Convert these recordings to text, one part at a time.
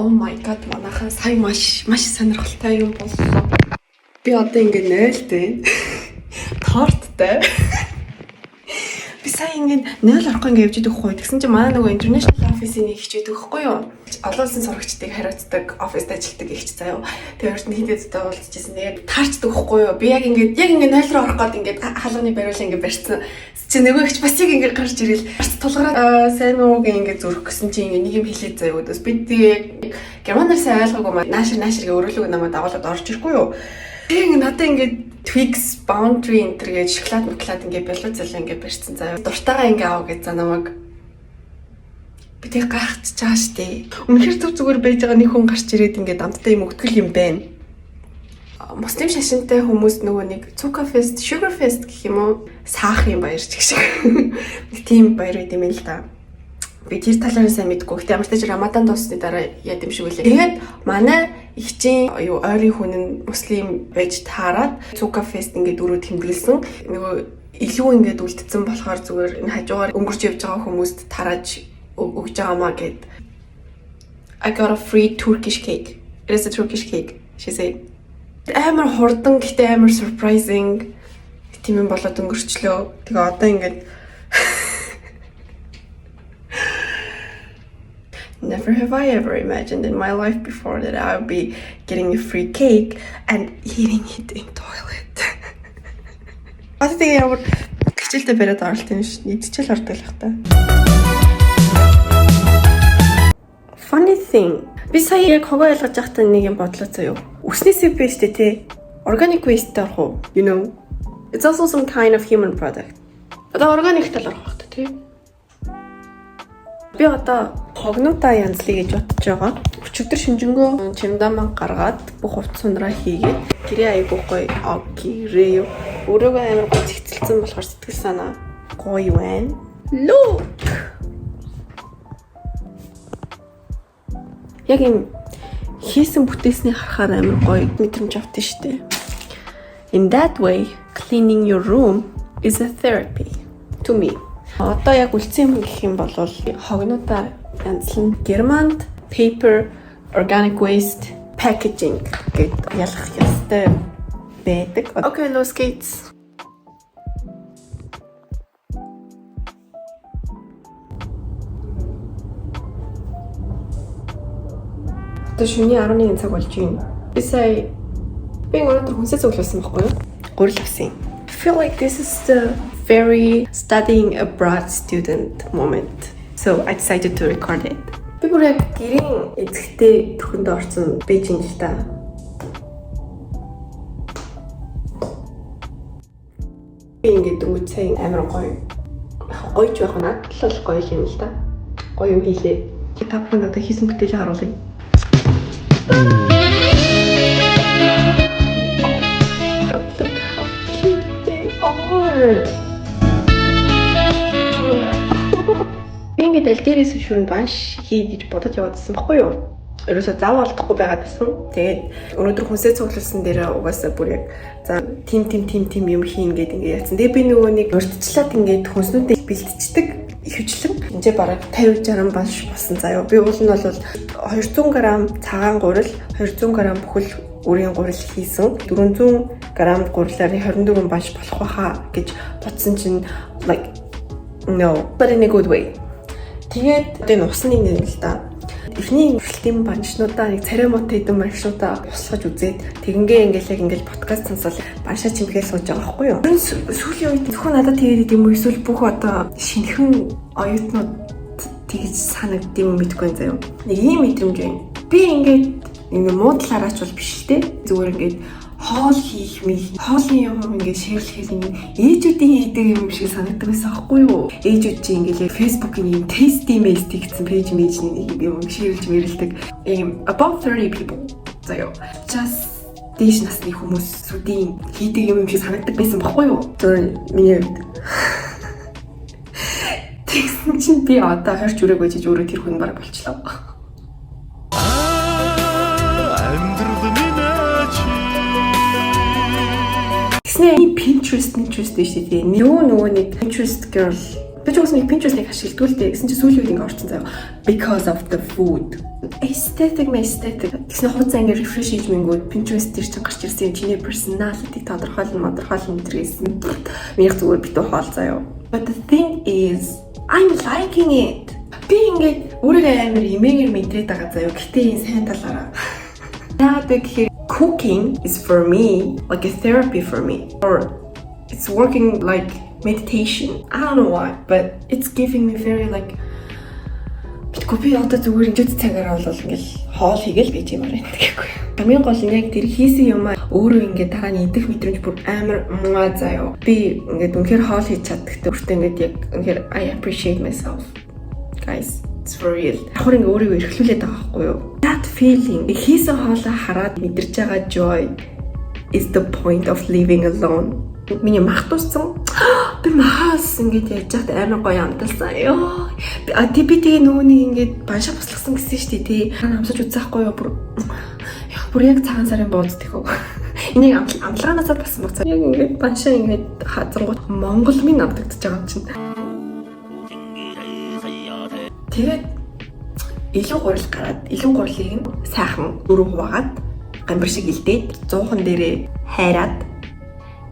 Oh my god, манайхан сая маш маш сонирхолтой юм боллоо. Би одоо ингэ 0-тэй. Торттой. Би сая ингэ 0 орохгүй ингэ явж идэх хгүй. Тэгсэн чинь манай нөгөө international office-ийн нэг хичээд өгөхгүй юу? Олон улсын сурагчдыг хариуцдаг оффист ажилладаг ихч заяа. Тэгээ урд нь хэд хэдтэй уулзчихсан. Тэгээд таарчдаг хгүй юу? Би яг ингэ 0 руу орох гээд ингэ хаалганы бариулаа ингэ барьсан. Чи нөгөө ихч бас яг ингэ гарч ирэл бас тулгараад сайн уу гэ ингэ зүрх гэсэн чи ингэ нэг юм хэлээд заяа. Өдөөс би тэгээ германаар сайн ойлгоогүй маа наашир наашир гэ өрөөлөг намайг дагуулад орж ирэхгүй юу? Тэгээ ингэ надад ингэ Twix Boundary энэ төр гэж шоколад маклад ингэ бялуу зэлээ ингэ барьсан заяа. Дуртайгаа ингэ аав гэж за намайг би тэг гайхчихж байгаа штэ. Үнэхэр зүг зүгээр байж байгаа нэг хүн гарч ирээд ингэ амттай юм өгтгөл юм байна. Муслим шашинтай хүмүүс нөгөө нэг Цука Fest, Sugar Fest гэх юм уу? Саах юм баяр ч гэх шиг. Нэг тийм баяр байд юм л да. Би тэр талаар сайн мэдгүй. Гэтэ ямар ч тач Рамадан дууссаны дараа яд юм шиг үлээ. Тэгээд манай эгчийн юу ойрын хүн нь муслим байж таарад Цука Fest ингээд өрөө тэмдэглэсэн. Нөгөө илүү ингээд үлдсэн болохоор зүгээр энэ хажуугаар өнгөрч явж байгаа хүмүүст тарааж өгж байгаамаа гэд. I got a free Turkish cake. It is a Turkish cake, she said. Амар хурдан гэтээ амар surprising тийм юм болоод өнгөрчлөө. Тэгээ одоо ингээд never have I ever imagined in my life before that I would be getting a free cake and eating it in toilet. Одоо тэгээ ямар хичээлдээ бариад оролт юм ш. Идчихэл ордог л хта. Funny thing. Би сая яг хогоо ялгаж байхдаа нэг юм бодлоо заяа. Үснээсээ биш үү те. Organic waste орох уу? You know. It's also some kind of human product. Одоо organic тал орох бах та тий. Би одоо хогнуудаа янзлая гэж бодож байгаа. Өчигдөр шинжэнгөө чемдаман гаргаад бүх хувц сундраа хийгээд гэрээ айгуу гоё гэрээ юу. Өрөөгөө амар гоё цэгцэлсэн болохоор сэтгэл санаа гоё байна. Look. Яг юм хийсэн бүтээсний харахаар амар гоё мэдрэмж авдаг шүү дээ. In that way, cleaning your room is a therapy to me. Одоо яг үлдсэн юм гэх юм бол хогнуудаа янзлан Германд paper, organic waste, packaging гэд ялах ёстой байдаг. Okay, los geht's. Одоо шөнийн 11 цаг болж байна. Би сая би өнөөдөр хүнсээ цуглуулсан байхгүй юу? Гурил авсан. I feel like this is the very studying abroad student moment. So I decided to record it. Би бүр яг гэрийн эзэгтэй төрхөнд орсон байж юм л та. Би ингээд дөнгөж сайн амар гоё. Гоёч байх надад л гоё юм л та. Гоё юм хийлээ. Та бүхэнд одоо хийсэн бүтээлээ харуулъя. Look how cute they are. Би ингээд аль дээрээс шүрэнд банш хий гэж бодож яваадсан баггүй юу? Ерөөсөө зав олдохгүй байгаад байсан. Тэгээд өнөөдөр хүнсээ цуглуулсан дээрээ угаасаа бүр яг за тим тим тим тим юм хийн гээд ингээд яатсан. Тэгээд би нөгөө нэг урьдчилаад ингээд хүнснүүдээ бэлтждэг ихэвчлэн энэ бараг 50 60 банш болсон заяа. Би уул нь бол 200 г цагаан гурил, 200 г бүхэл үрийн гурил хийсэн. 400 г гурилаар 24 банш болох байхаа гэж бодсон чинь like no, but in a good way. Тэгээд одоо энэ усны нэг л да. Эхний хүрэлтийн баншнуудаа нэг царай муутай хэдэн баншнуудаа услгаж үзээд тэгингээ ингээл яг ингээл подкаст сонсол баншаа чимхээл сууж байгаа байхгүй юу? Ер нь сүүлийн үед зөвхөн надад тэгээд идэм үү эсвэл бүх одоо шинэхэн оюутнууд тэгж санагдд юм уу мэдэхгүй юм заяа. Нэг ийм мэдрэмж байна. Би ингээд ингээ муудлаараач бол биш л те. Зүгээр ингээд хоол хийх мих хоолны юм ингээд шеэрлэхээр юм ээжүүдийн хийдэг юм шиг санагддаг байсан аахгүй юу? Ээжүүд чи ингээд Facebook-ийн юм tasty mesty гэсэн пэйж мэйжний нэг юм шеэрлж мэрэлдэг. Ийм above 30 people заяа. Just дээш насны хүмүүсүүдийн хийдэг юм шиг санагддаг байсан баггүй юу? Зүгээр миний хувьд. Тэгсэн чинь би одоо хорч үрэг байж өөрөө тэр хүн баг болчлоо. Амьдрал минь чи Тэгснэ Pinterest Pinterest биш үү? Юу нөгөө нэг Pinterest girl Би ч уус нэг Pinterest-ийг ашигладаг л дээ. Гэсэн чи сүүлийн үед ингээ орсон заяа. Because of the food. Aesthetic, aesthetic. Тэгсэн хуудасаа ингээ refresh хийж мэнгүүд Pinterest дээр чинь гарч ирсэн юм, чиний personality тодорхойлно, модорхойлно тэр гэсэн. Минийх зүгээр битүү хоол заяа. But the thing is, I'm liking it. Би ингээд өөрийгөө амар имээгээр мэдрээд байгаа заяа. Гэтэ энэ сайн талаараа. Яагаад вэ гэхээр cooking is for me like a therapy for me, or it's working like meditation. I don't know why, but it's giving me very like, битгүй, би одоо зүгээр ингээд цагаар бол ингээл хоол хийгээл байж юм байна гэхгүй. Хамгийн гол нь яг тэр хийсэн юм а өөрөө ингээд дараа нь идэх мэдрэмж бүр амар муу заяо. Би ингээд үнэхээр хоол хийж чаддагтай өөртөө ингээд яг үнэхээр I appreciate myself. Guys, it's for real. Давхар ингээд өөрийгөө эрхлүүлээд байгаа байхгүй юу? That feeling, хийсэн хоолоо хараад мэдэрч байгаа joy is the point of living alone. Миний мах дууссан. Би махаас ингээд яаж яхад амар гоё амталсан. Йоо. А тий, би тэгээ нөгөө нэг ингээд баншаа буслахсан гэсэн шүү дээ, тий. Амсаж үзээхгүй юу, бүр яа, бүр яг цагаан сарын бууз тэхүү. Энийг амтлагаанаас л болсон баг. Яг ингээд баншаа ингээд хазангууд Монгол минь амтагдчихж байгаа юм чинь. Тэгээд илүү гурил гараад, илүү гурилыг нь сайхан дөрөв хуваагаад, гамбар шиг илдээд, 100-хан дээрээ хайраад,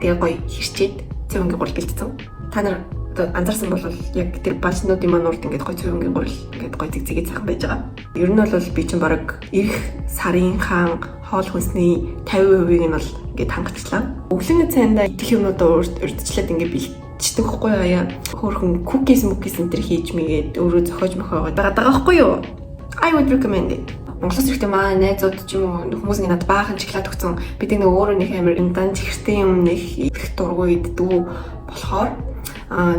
тэгээ гоё хэрчээд цэвэнгийн гурил бэлдсэн. Та нар одоо анзаарсан бол яг тэр баншнуудын маань урд ингээд гоё цэвэнгийн гурил ингээд гоё зэг зэгээ сайхан байж байгаа. Ер нь бол би чинь бараг ирэх сарын хаан хоол хүнсний 50%-ийг нь бол ингээд хангацлаа. Өглөөний цайндаа идэх юмнуудаа урьдчилаад ингээд бэлтчихдэг байхгүй юу, аяа. Хөөхөн cookies мукис энэ төр хийж мэгээд өөрөө зохиож мохиогоод байгаа даа байхгүй юу? I would recommend it. Монголоос ирэхдээ маа найзууд ч юм уу, хүмүүс ингэ надад баахан шоколад өгсөн. Би тэг нэг өөрөө нэг амар дан чихэртэй юм нэг идэх дургүй иддгүү болохоор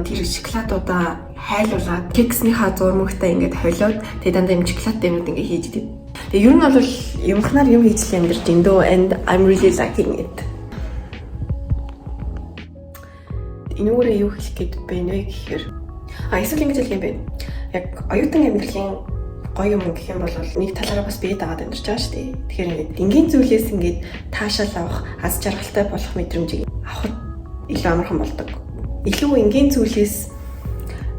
тэр шоколадуудаа хайлуулад, кексийнхаа зурмагтай ингээд холиод, тэгээ дандаа юм шоколадтай юмнууд ингээд хийж идэв. Тэгээ ер нь бол юмхнаар юм хийж л амьдарч эндөө and I'm really liking it. Энүүгээрээ юу хэлэх гээд байна вэ гэхээр эсвэл ингэж хэлэх юм байна. Яг оюутан амьдралын гоё юм гэх юм бол нэг талаараа бас бие дагаад амьдарч байгаа шүү дээ. Тэгэхээр ингээд энгийн зүйлээс ингээд таашаал авах, аз жаргалтай болох мэдрэмжийг авахд илүү амархан болдог. Илүү энгийн зүйлээс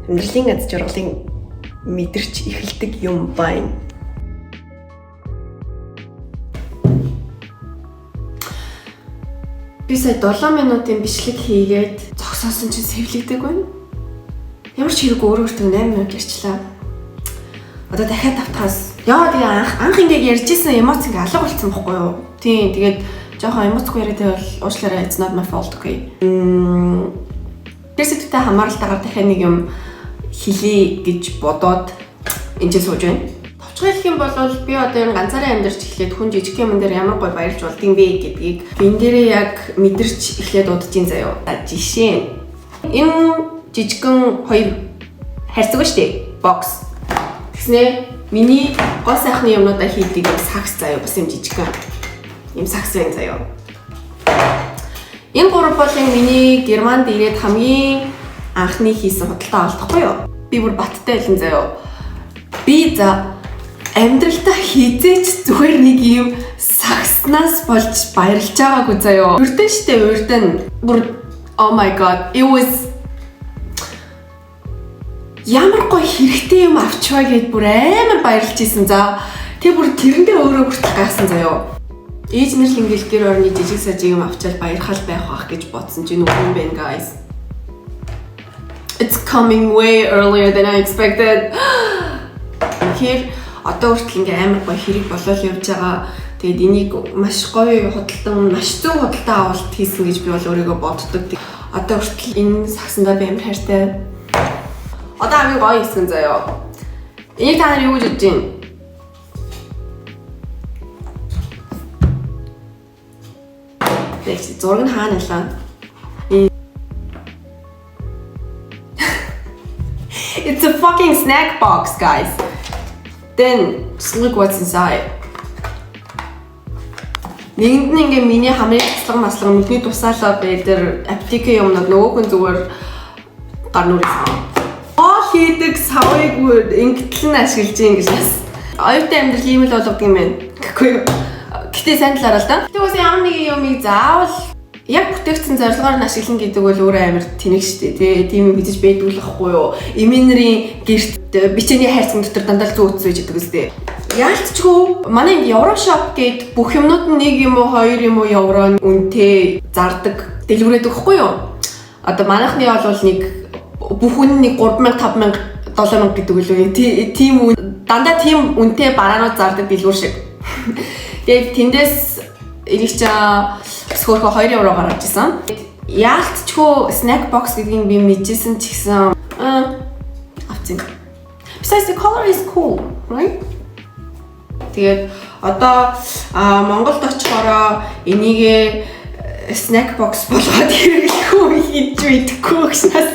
амьдралын аз жаргалыг мэдэрч эхэлдэг юм байна. Би сая 7 минутын бичлэг хийгээд зогсоосон чинь save лэгдэг байна. Ямар ч хэрэг өөрөө өөртөө 8 минут ярьчлаа. Одоо дахиад тавтахаас яа, тэгээ анх анх ингээд ярьжсэн эмоц ингээ алга болцсон бохгүй юу? Тийм, тэгээд жоохон эмоцгүй яриад байвал уучлаарай, it's not my fault, okay. Тэр сэдвтэй хамааралтайгаар дахиад нэг юм хэлье гэж бодоод энэ ч сууж байна. Товчхон хэлэх юм бол би одоо энэ ганцаараа амьдарч эхлээд хүн жижиг юм дээр ямар гоё баярлж болдгийг бэ гэдгийг энэ дээрээ яг мэдэрч эхлээд удаж ин заяо. Жишээ нь энэ жижигхэн хоёр хайрцаг шүү дээ. Box. Тэгснэ миний гоо сайхны юмнуудаа хийдэг юм сагс заяо, бас юм жижигхэн. Юм сагс байна заяо. Энэ гурав болын миний Германд ирээд хамгийн анхны хийсэн худалдаа авалт юу? Би бүр баттай хэлэн заяо. Би за амьдралтаа хизээч зүгээр нэг юм сагснаас болж баярлж байгаагүй заяо. Үрдэн штэ, үрдэн. Бүр oh my God, it was ямар гоё хэрэгтэй юм авчваа гэд бүр амар баярлж исэн за. Тэг бүр тэрэндээ өөрөө хүртэл гайхсан заяо. Ээж нар л ингээл гэр орны жижиг сажиг юм авчаал баярхал байх бах гэж бодсон чинь үгүй юм байна, guys. It's coming way earlier than I expected. Тэгэхээр одоо хүртэл ингээ амар гоё хэрэг болол явж байгаа. Тэгээд энийг маш гоё худалдан, маш зөв худалдаа авалт хийсэн гэж би бол өөрийгөө боддог. Одоо хүртэл энэ сагсандаа би амар хайртай. Одоо хамгийн гоё хэсэг нь заяо. Энийг та нар юу гэж бодож байна? Тэгс зураг нь хаана лаа? It's a fucking snack box, guys. Then just look what's inside. Нэгэнд нь ингээ миний хамрын туслага маслага, нүдний тусаалаа бэ тэр аптекийн юмнууд, нөгөөх нь зүгээр гар нүрийн сав. Хоол хийдэг савыг ингэтэл нь ашиглаж ийн гэж бас. Оюутан амьдрал ийм л болгодог юм байна. Гэхгүй юу? Гэтэ сайн талаараа л да. Тэгвэл ямар нэгэн юмыг заавал Яг бүтээгдсэн зорилгоор нь ашиглана гэдэг бол өөрөө амар тэнэг штэ тий. Тийм юм хийж байдгүй л ахгүй юу. Эмийн гэрт бичээний хайрцаг дотор дандаа л зүү үтс байж байдаг үстэй. Яалтчгүй манай энд Еврошоп гээд бүх юмнууд нь 1 юм уу 2 юм уу евро үнэтэй зардаг дэлгүүрээд өгөхгүй юу? Одоо манайхны бол нэг бүх үн нэг 3000 5000 7000 гэдэг үлээ. Тийм үн дандаа тийм үнэтэй бараанууд зардаг дэлгүүр шиг. Тэгээд тэндээс эрийг чи өсгөөрхөө 2 евро гаргаж исэн. Яалтчгүй snack box гэдгийг би мэдчихсэн ч гэсэн авцсан. Besides, the color is cool, right? Тэгээд одоо Монголд очихороо энийгээ snack box болгоод хэрэглэх үү хийж мэдэхгүй гэснээс.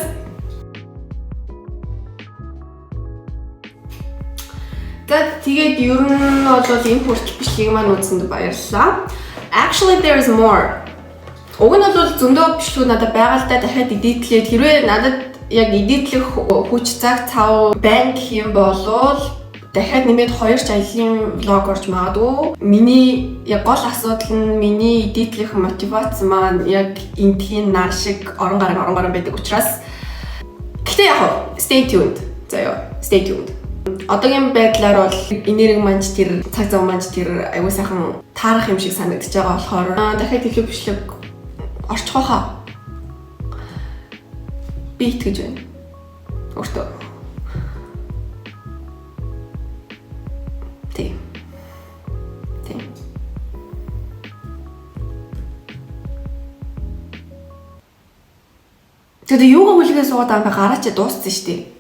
За, тэгээд ер нь бол энэ хүртэл бичлэгийг маань үзсэнд баярлалаа. Actually, there is more. Уг нь бол зөндөө бичлэгүүд надад байгаа л да, дахиад edit лээд, хэрвээ надад яг edit лэх хүч цаг цав байна гэх юм болвол дахиад нэмээд хоёр ч аялын vlog орж магадгүй. Миний яг гол асуудал нь миний edit лэх мотивац маань яг энтхийн нар шиг орон гарan орон гарan байдаг учраас. Гэхдээ яг stay tuned. Заяа, stay tuned. Одоогийн байдлаар бол энерги маань ч тэр цаг зав маань ч тэр аягүй сайхан таарах юм шиг санагдаж байгаа болохоор дахиад илүү бичлэг орчих واخа. Би итгэж байна. Өөртөө. Тий. Тий. Тэгээд юугаа хүлгээ суугаад байгаа юм бэ? Гараа чи дууссан шүү дээ.